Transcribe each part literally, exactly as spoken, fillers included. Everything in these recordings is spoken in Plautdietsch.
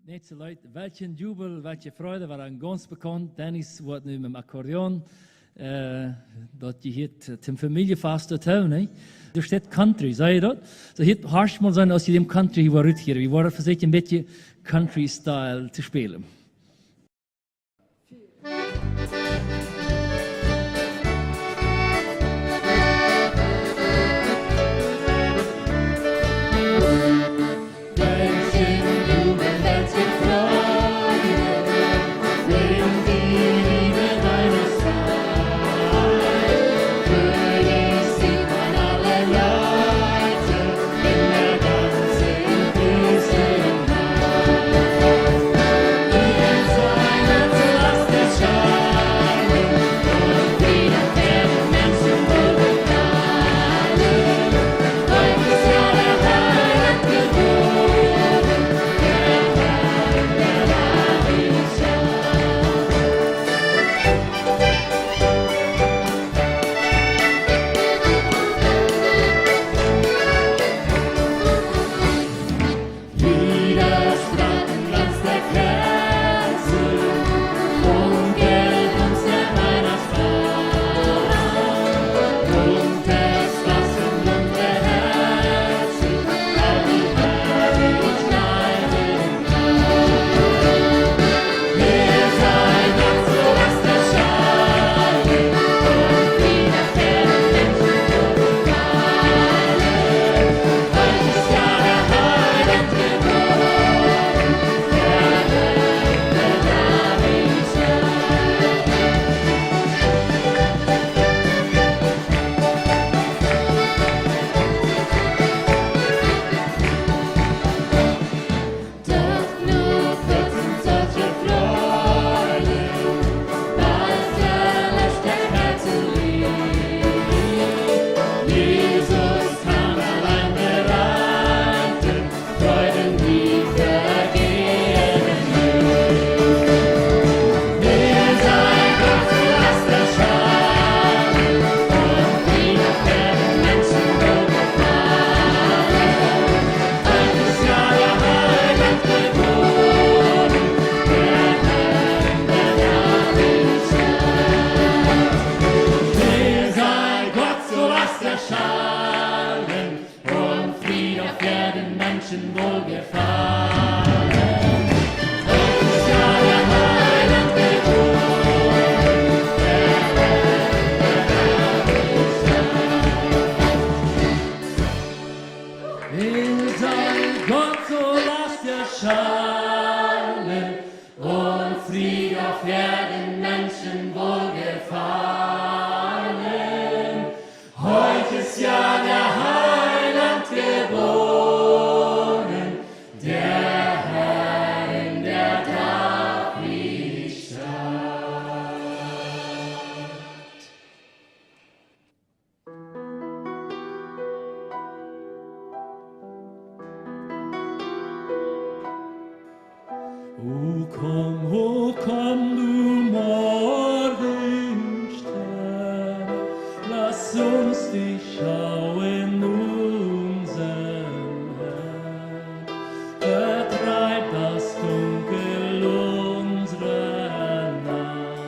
Nä, soo Leet, welchen Jubel, welche Freude, wia dan gaunz bekaunt. Dennis woat nu met dem Akkordeon, äh, daut jehieet, äh, tom Famieljenfast doatoo, nä? Doa steit Country, saj jie daut? Soo, hia, horcht mol aun, aus jie dän Country hia rut hieren. Wie woaren vesieekjen een bät Country-Style to spälen. Hee sei Gott, soo leicht erscheinen, un Fried auf Erden Menschen wohlgefallen. Heut ist ja der Heiland geboren, der Herr in der Davidstadt. O komm, o komm, du Morgenstern, lass uns dich schauen unsern Herrn. Vertreib das Dunkel unserer Nacht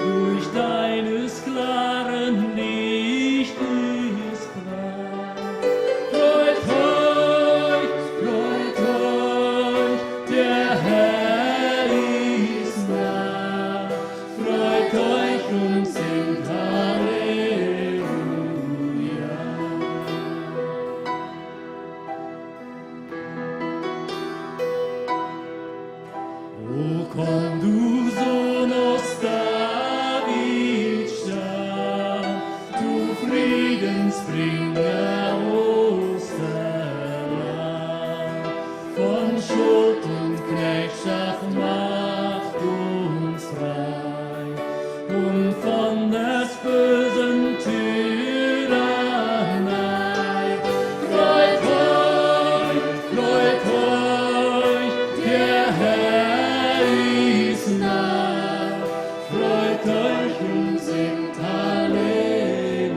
durch deines klaren Lichtes Pracht. Freut euch, freut euch, der Herr ist nah. Freut euch und singt Halleluja. O komm, du Sohn aus Davids Stamm, du Friedensbringer, Osterlamm, von Schuld und Knechtschaft mach uns frei und von des bösen Tyrannei. Freut euch, freut euch, der Herr ist nah. Freut euch und singt Halleluja.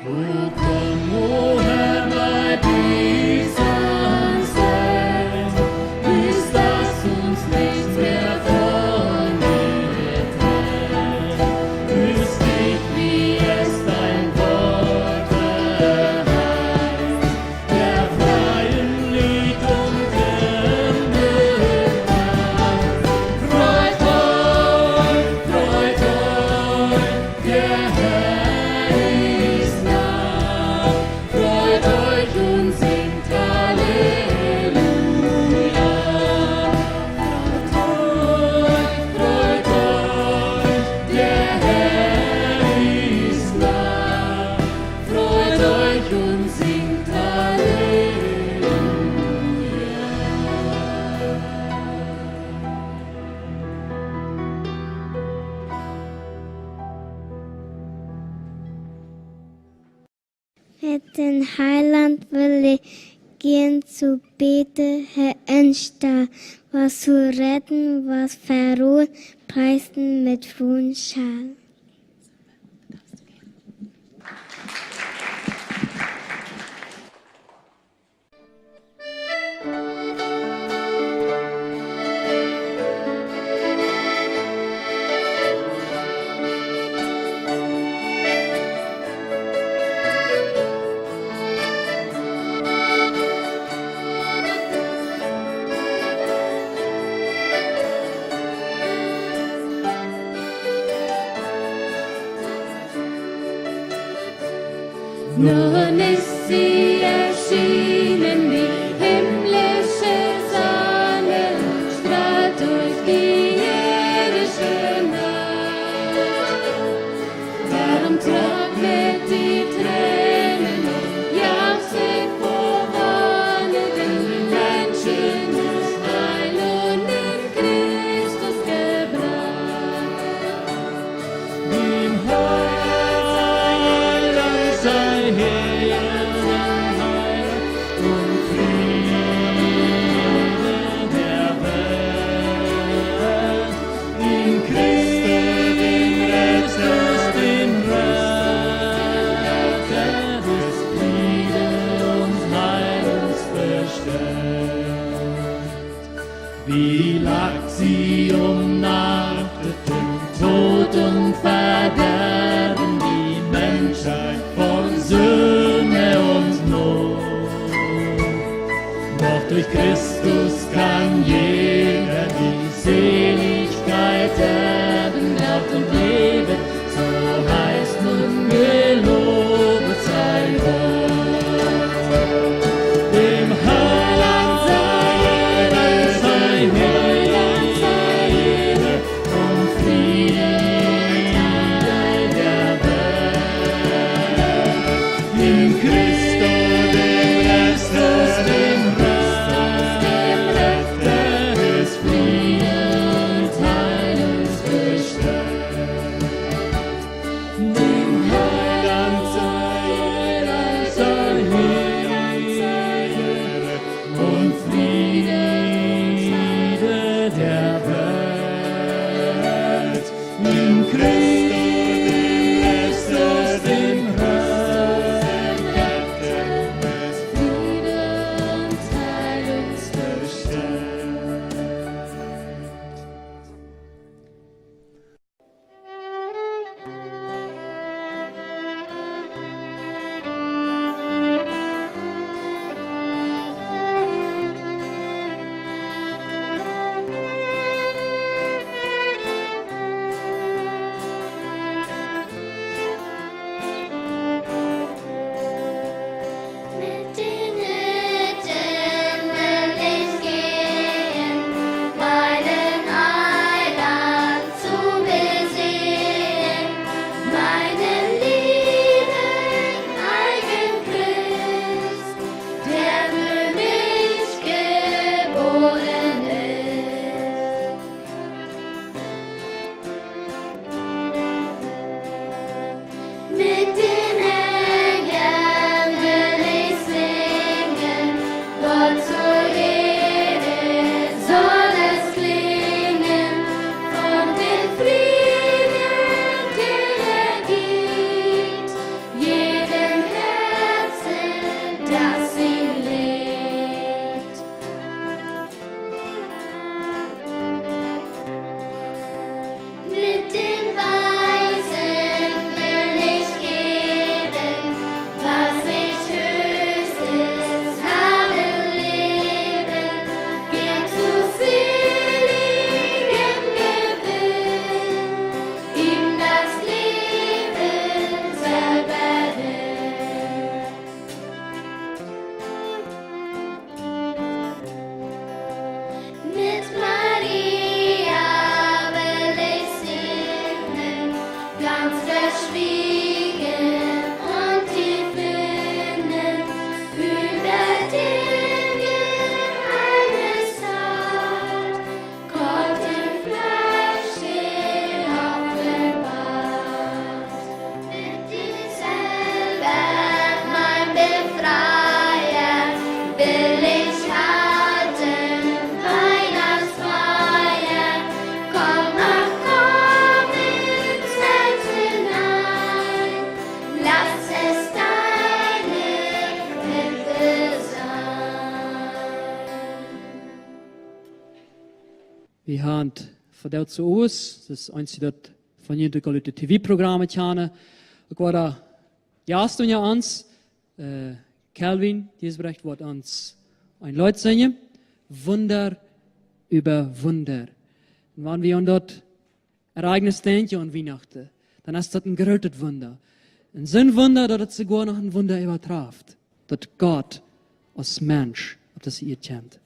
O komm, o Herr, bleib dies uns sein, bis dass uns nichts mehr von dir trennt. Küss dich, wie es dein Wort verheißt, der freien Lied und Himmel. Freut euch, freut euch, der Herr ist nah. Freut euch und singt Halleluja. Freut euch, freut euch, der Herr ist nah. Freut euch und singt Halleluja. Met dän Heilaunt well ekj jieren to bäden, Herr, enstalen, waut to räden, waut veroden, preisen met Wunschal. Nun ist sie erschienen, die himmlische Sonne, strahlt durch die irdische Nacht. Darum trocknet die Tränen und jauchzet vor Wonne, denn die Menschen ist Heil und in Christus gebracht. Dem Herrn sei Ehre und Friede der Welt. In Christo, dem Retter, dem Retter des Friede und Heilungsbeständs. Wie lag sie umnachtet im Tod und Verderben, die Menschheit von Sünde und Not. Doch durch Christus kann jeder die Seligkeit erben, Gott und Liebe, so heißt nun: Gelobt sei Gott. Dem Herrn sei Ehre, sei Ehre und Friede in der Welt. In Christo, dem Christus, dem Retter, dem Retter Wie haben von daut soo aus, daut es eent, daut von junt uk aul ut de T V-Programme kjanen. Uk wada Jast unja ons, äh, Calvin Diesbrecht woat ons een Leet sinjen. Wunder äwa Wunder. Un wan wie aun daut Ereignis denkjen aun Wienachten, dan es daut een grootet Wunda. Un soon Wunda, daut et soogoa noch een Wunda äwaträft, daut Gott aus Mensch opp dise Ieed kjemt.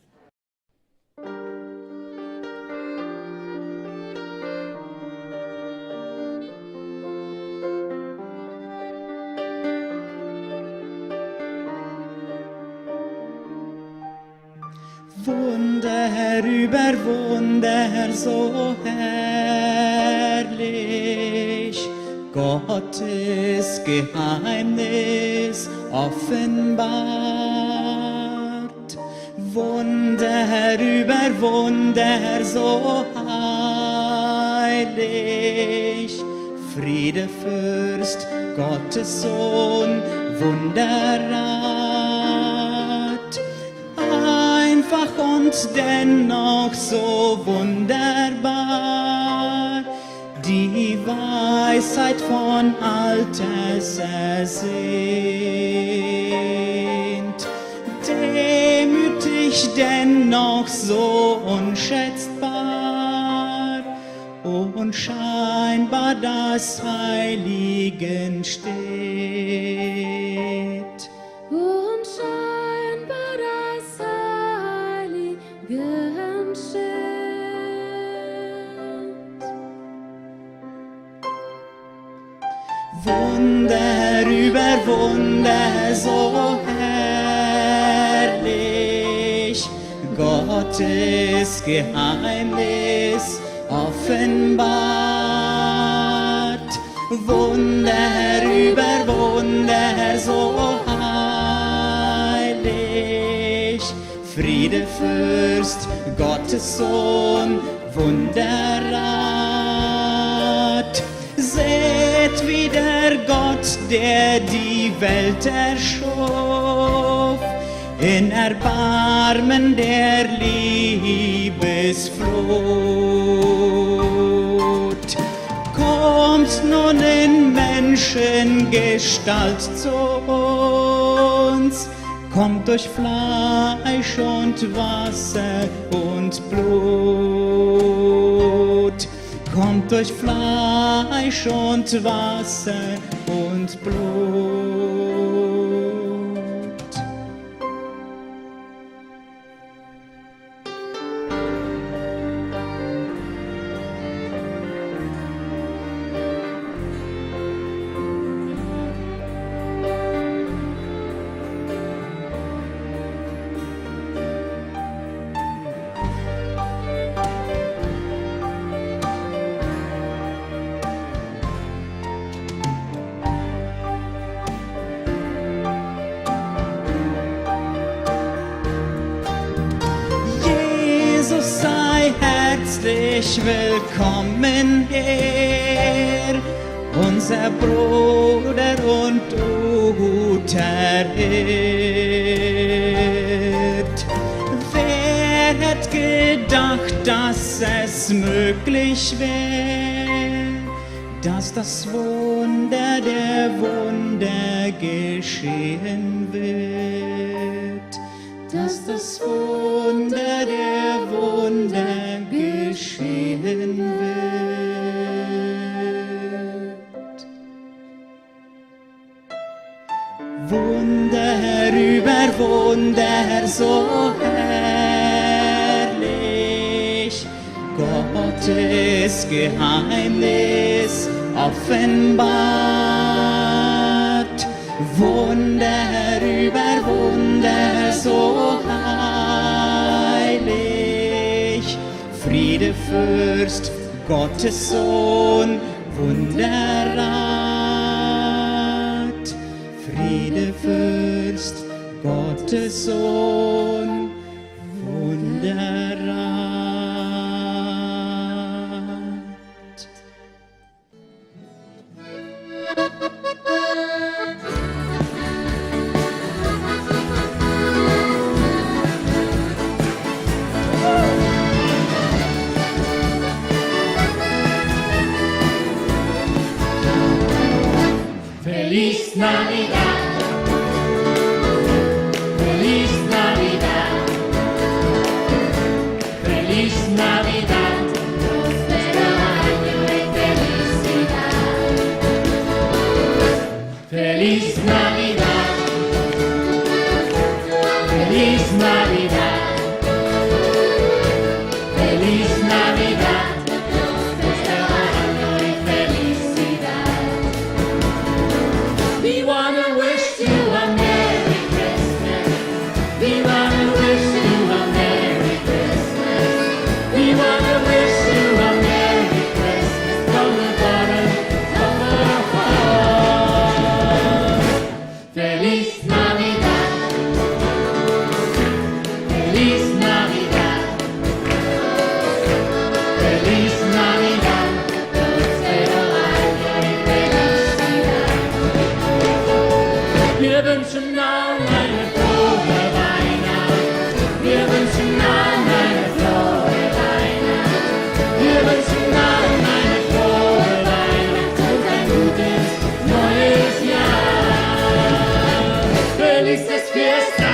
Wunder äwa Wunder, soo harlich, Gottes Jeheimnis offenbart. Wunder äwa Wunder, soo heilich, Friedefürst, Gottes Sohn, Wunderrat. Einfach und dennoch so wunderbar, die Weisheit von Alters ersehnt, demütig dennoch so unschätzbar, unscheinbar das Heiligenstädt. Unscheinbar das Heiligenstädt. Wunder äwa Wunder, soo harlich, Gottes Jeheimnis offenbart. Wunder äwa Wunder, soo heilich, Friedefürst, Gottes Sohn, Wunderrat. Seht, wie der Gott, der die Welt erschuf, in Erbarmen der Liebesflut, kommt nun in Menschengestalt zu uns, kommt durch Fleisch und Wasser und Blut, kommt durch Fleisch und Wasser und Blut. Jesus, sei herzlich willkommen hier, unser Bruder und guter Hirt. Wer hätt gedacht, dass es möglich wär, dass das Wunder der Wunder geschehen wird, dass das Wunder der Wunder geschehen wird. Wunder äwa Wunder, so herrlich, Gottes Geheimnis offenbart. Wunder äwa Wunder, so heilich, Friedefürst, Gottes Sohn, Wunderrat. Friedefürst, Gottes Sohn, Wunderrat. Feliz Navidad. Feliz Navidad. Feliz Navidad. Próspero año y felicidad. Feliz Navidad. Feliz Navidad. Feliz Navidad. Próspero año y felicidad. We wanna wish you a Merry Christmas. We wanna wish you a Merry Christmas. We wanna wish you a Merry Christmas from the bottom of our heart. Feliz Navidad. Feliz Navidad. Feliz Navidad. Próspero año y felicidad. Wir wünschen allen eine frohe Weihnacht. Wir wünschen allen eine frohe Weihnacht. Wir wünschen allen eine frohe Weihnacht und ein gutes neues Jahr. Felices fiestas